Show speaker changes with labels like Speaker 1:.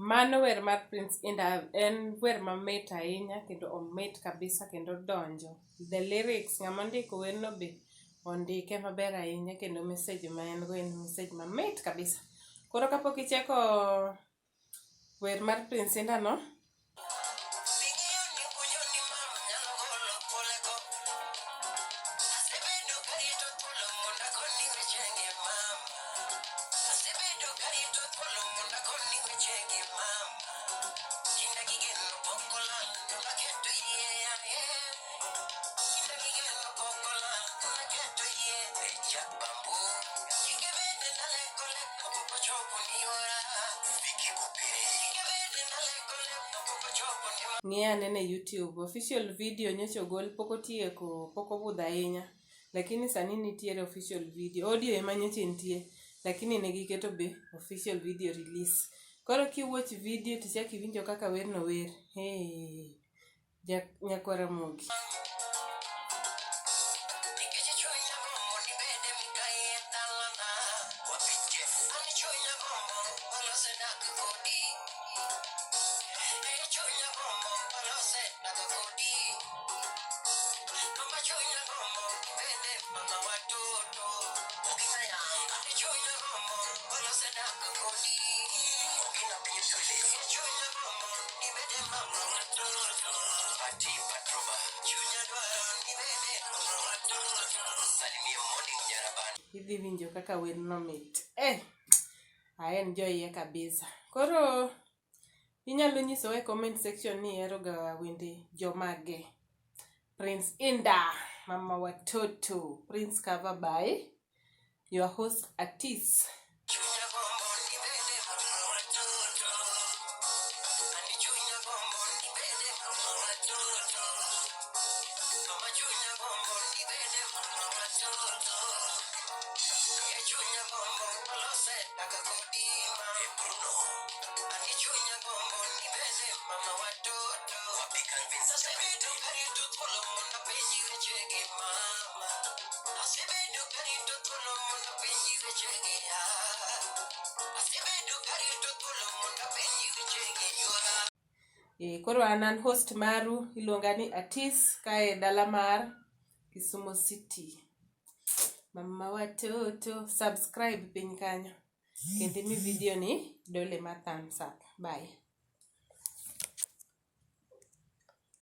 Speaker 1: Mano wer mar Prince Indah en wer mamit ahinya kendo omit kabisa kendo odonjo. The lyrics ng'ama ondiko werno be ondike maber ahinya kendo message ma en go en message mamit kabisa. Koro kapok ichako wer mar Prince Indah no, Ng'i anene YouTube. Official video nyocha ogol pok otieko, pok obudho ahinya. Lakini sani nitiere official video. Audio ema nyocha nitie, lakini ne giketo be official video release. Koro ki watch video tichak iwinjo kaka werno wer. Hey. Nyakwar Ramogi. Idhi winjo kaka werno mit. Eh, a enjoy ye kabisa. Koro inyalo nyisowa e comment section ni iheroga wende jomage. Prince Indah, Mama Watoto, Prince cover by your host Atis. E, koro an an host maru iluonga ni Atis kae dala mar Kisumu City. Mama watoto, subscribe piny kanyo kendo imi video ni dole mar thumbs up. Bye.